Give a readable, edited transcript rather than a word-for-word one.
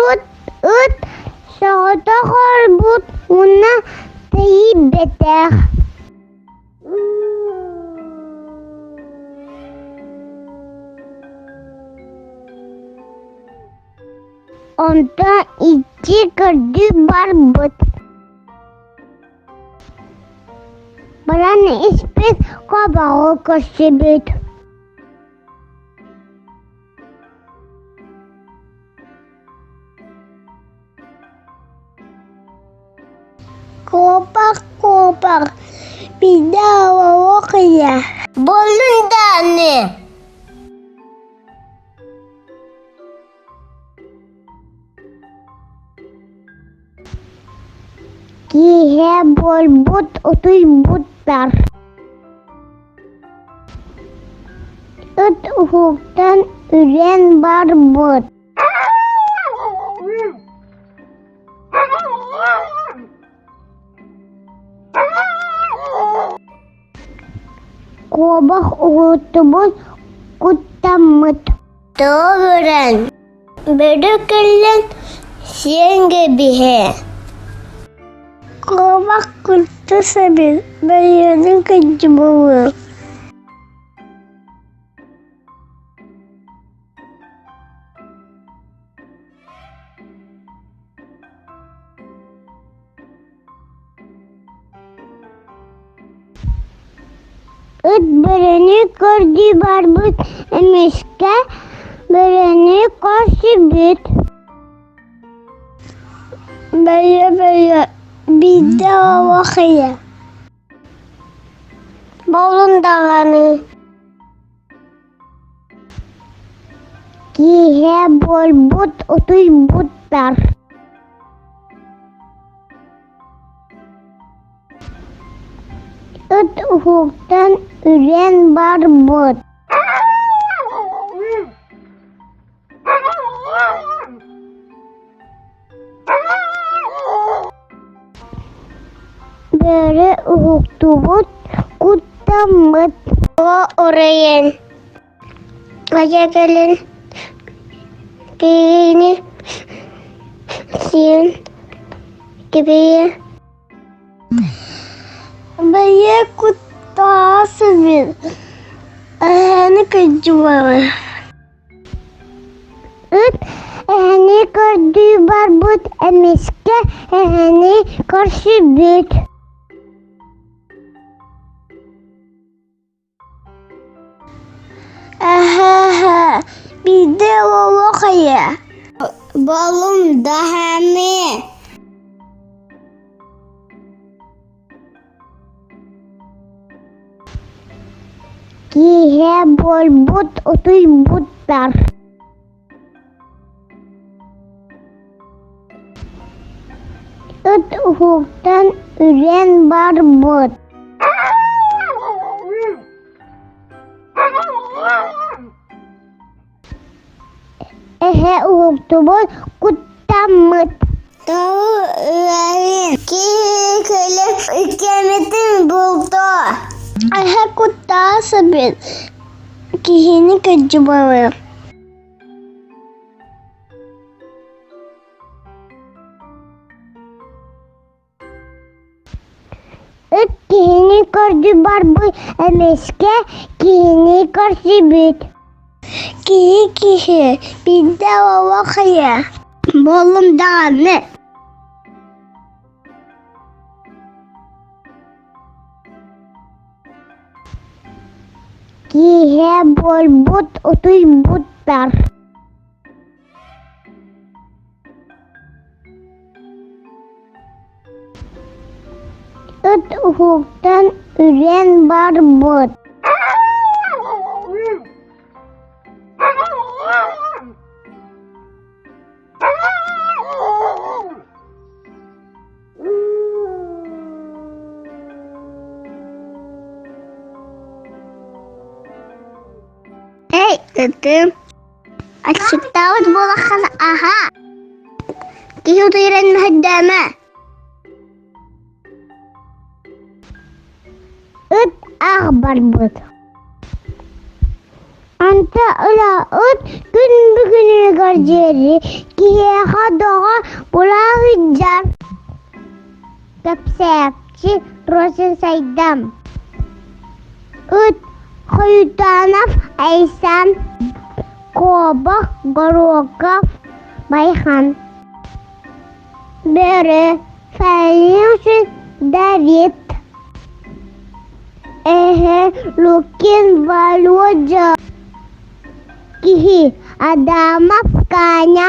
Утуйбут ыт соҕотох олорбут уонна тэйбэтэх. Онтон иччи көрдүү барбыт. Баран испит куобаҕы көрсүбүт. Куобах, куобах, биирдэ олох ийэ. Буоллун даҕаны. Киэһэ буолбут утуйбуттар. Ыт уһуктан үрэн барбыт. Куобах уһуктубут, куттаммыт. Тоҕо көрөн, бөрө кэлэн сиэн кэбиһэ. Куобах куттас эбит, бэйэтин кырдьыбыт. Ыт бөрөнү көрдүү барбыт, эмискэ бөрөнү көрсүбүт. Бэйэ-бэйэ биирдэ олох ийэ. Буолун даҕаны. Киэһэ буолбут утуйбуттар. Ыт уһуктан үрэн барбыт. Бөрө уһуктубут, куттаммыт. О оройен айа кэлэн киһини сиэн кэбиһиэ. Бэйэ куттаас эбит, эһэни кырдьыбабын. Ыт эһэни көрдүү барбыт, эмискэ эһэни көрсүбүт. Эһэ биирдэ олох ийэ. Буолум даҕаны. Киэһэ буолбут утуйбуттар. Ыт уһуктан үрэн барбыт. Эһэ уһуктубут, куттаммыт. Тоҕо ыарыын киһи кэлэн иккиэммитин бултуо. Эһэ куттаас эбит, киһини кырдьыбалыыр. Ыт киһини көрдүү барбыт, эмискэ киһини көрсүбүт. Киһи киһи биирдэ олох ийэ. Буоллум даҕаны. Киэһэ буолбут утуйбуттар. Ыт уһуктан үрэн барбыт. Эй, ытым. Аччыктаабыт буолаххын аһаа. Киһи утуйарын мэһэйдээмэ. Ыт аах барбыт. Онто ыла ыт күн бүгүнүгэр диэри киһиэхэ доҕор буола сылдьар. Кэпсээччи Росин Сайдам. Ыт Хоютанов Айсан Кобах Горохов Байхан. Бөрө Фалюшин Давид. Эһэ Лукин Володя. Киһи Адамов Каня.